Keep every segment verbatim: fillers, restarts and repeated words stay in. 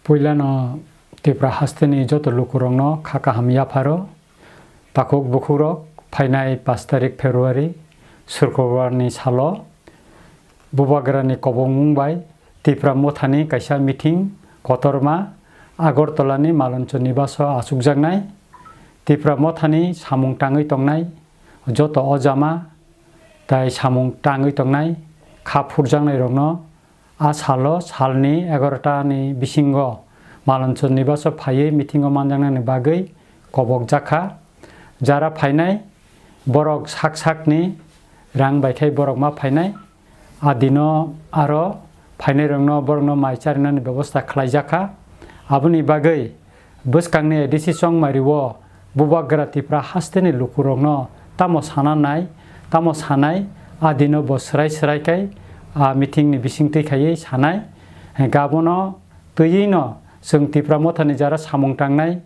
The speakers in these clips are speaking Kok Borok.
Puilano Tipra hasteni joto lukurokno kha kaham yapharo. Takhuk bukhukrok, phainai pash tarik February, Sukrobarni salo Bubagrani kobongmung bai Tipra Mothani kaisa meeting kotorma Agartalani Maloncho Nibaso achukjaknai. Tipra Mothani samung tangwi tongnai joto ojama tai samung tangwi tongnai kha phurjaknairokno a salo salni egarota ni bisingo Maloncho Nibaso phaiwi meeting o manjaknani bagwi kobokjakha. Jara phainai borok sak sakni rang bai khai borok ma phainai. A dino aro phainairokno borokno mai charinani bebosta khlaijakha. Aboni bagwi bwskangni A D C chongmari o Bubagra Tipra hasteni lukurokno tamo sana nai, tamo sanai, a dino bo swrai swrai khai a meeting ni bisingtwi khaiwi sanai. Gabono twiwi no chwng Tipra Mothani jara samung tangnai,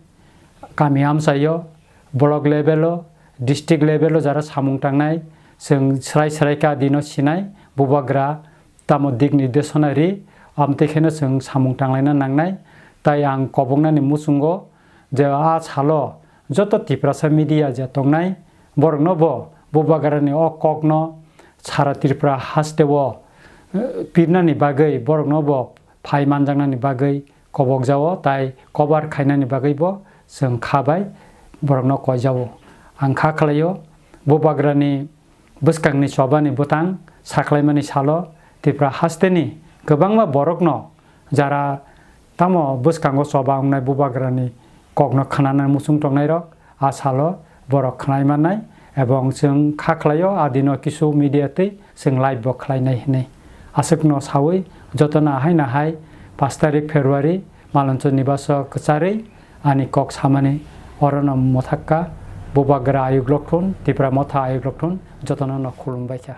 kami amchaio, block level o, district level o jara samung tangnai, chwng swrai swrai kha dino sinai, Bubagra tamo dik nirdeshona ri, amtwi kheno chwng samung tanglaina nangnai. Tai ang koboknani muchungo je a salo joto Tiprasa media je tongnai, borokno bo Bubagrani o kokno sara Tripura hasteo, eh, pirnani bagwi borokno bo phai manjaknani bagwi kobokjao, tai kobar khainani bagwi bo chwng kha bai borokno koijao. Ang kha khlaio, Bubagrani bwskangni chobani bwtang sakhlaimani salo Tripura hasteni kwbangma borokno jara tamo bwskango choba wngnai Bubagrani kokno khwnana muchung tongnairok, a salo borok khwnai mannai, ebong chwng kha khlaio, a dino kisu media twi chwng live bo khlainai hinwi. Aswkno sawi jotono ahai nahai pash tarik February Maloncho Nibaso kwcharwi ani kok samani orono mwthakka. Bubagra ayuk lokthun, Tipra Motha ayuk lokthun, jotono no khulumbaikha.